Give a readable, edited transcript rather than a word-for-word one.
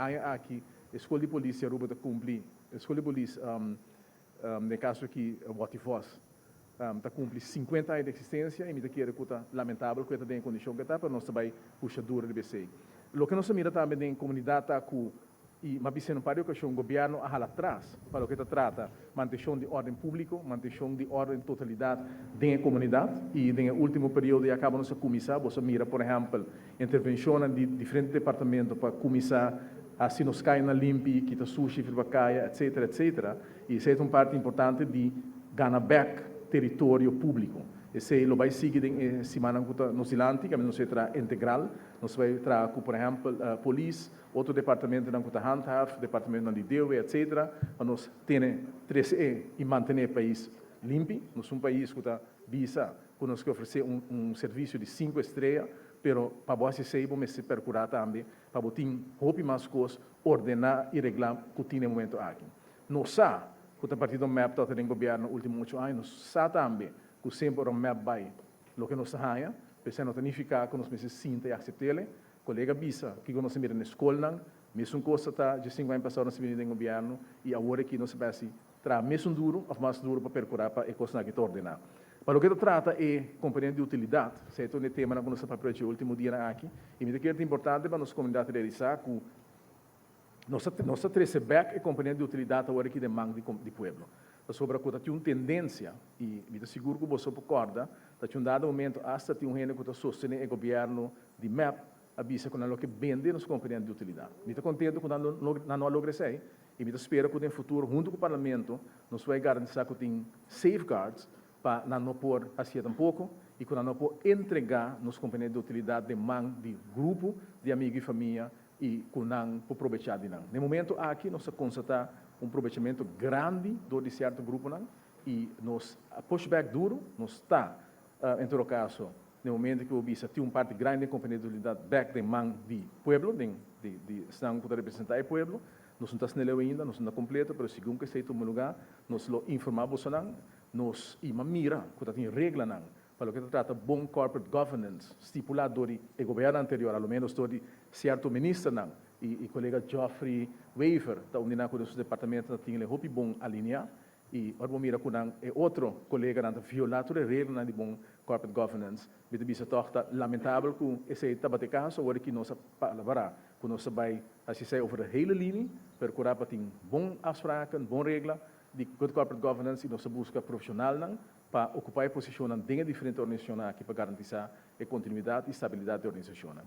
Aña aki Scol di Polis Aruba ta cumpli, Scol di Polis, den e caso aki Watty Vos, ta cumpli 50 aña di existencia y mi ta kere cu ta lamentabel cu e ta den e condicion cu ta, pero nos ta bay pusha duro di esey. Loke nos a mira tambe den comunidad ta cu, y m'a bisa un par di ocasion, gobierno a hala atras pa loke ta trata mantencion di orden publico, mantencion di orden totalidad den comunidad, y den ultimo periodo ya caba nos a cuminsa, bo a mira, por ehempel, intervencion di diferente departamento pa cuminsa asina nos caya limpi, kita sushi, riba caya, etc., etc. Y esey ta un parti importante di gana back teritorio publico. Esey lo bay sigui den siman cu nos dilanti, cu nos ta integral, nos ta bay traha cu, por ehempel, polis, otro departamento cu ta handhaaf, departamento di DOW, etc., pa nos tene trece y mantene e pais limpi. Nos ta un pais cu ta bisa cu nos kier ofrece un servicio di 5 strea, pero pa bo haci, bo mester percura tambe pa bo tin hopi mas cos ordena y regla cu tin e momento aki. Nos sa cu e partido MEP ta den gobierno ultimo 8 aña, nos sa tambe cu semper e MEP bay loke nos haya, esey no significa cu nos mester sinta y acepta. Colega bisa cu nos mira na scol, mesun cos ta di 5 aña pasa nos bin den gobierno y awor aki nos bay traha mesun duro of mas duro pa percura pa e cos aki ordena. Pa loke ta trata e componente di utilidad, esey ta un tema cu nos a papia e ultimo dia aki, y mi ta kere importante pa nos comunidad realisa cu nos a trece back e componente di utilidad awor aki den man di pueblo. Sobre cu tin un tendencia, y mi ta sigur cu bo por corda, cu un dado momento hasta tin un hende cu ta sostene e gobierno di MEP a bisa cu nan lo kier bende nos componente di utilidad. Mi ta contento cu nan no a logra esey, y mi ta spera cu den futuro, hunto cu parlamento, nos ta bay garantisa cu tin safeguards pa nan no por haci tampoco y cu nan no por entrega nos componente di utilidad den man di grupo di amigo y famia y cu nan por aprovecha di nan. Na momento aki nos a constata un aprovechamento grandi di cierto grupo y nos push back duro, nos ta, en todo caso, na momento cu bisa tin un parti grandi di componente di utilidad back den man di pueblo, di esnan cu ta representa e pueblo. Nos no ta asina ainda, nos no ta completo, mas segun cu esey tuma luga, nos lo informa boso. Nos y mira cu tin regla pa loke ta trata bon corporate governance stipula door e gobierno anterior, al menos door di cierto minister y colega Geoffrey Wever, ta unda cu e departamento tin hopi bon alinea y ora mira cu e otro colega nan viola tur e regla di bon corporate governance, mi ta bisa toch ta lamentabel cu esey tabata e caso. Awor cu nos palabra cu nos bay asina over de hele linie percura pa tin bon afspraken, bon regla di good corporate governance y nos busca profesional nan pa ocupa e posicion den diferente organisacion aki pa garantisa e continuidad y estabilidad di e organisacion.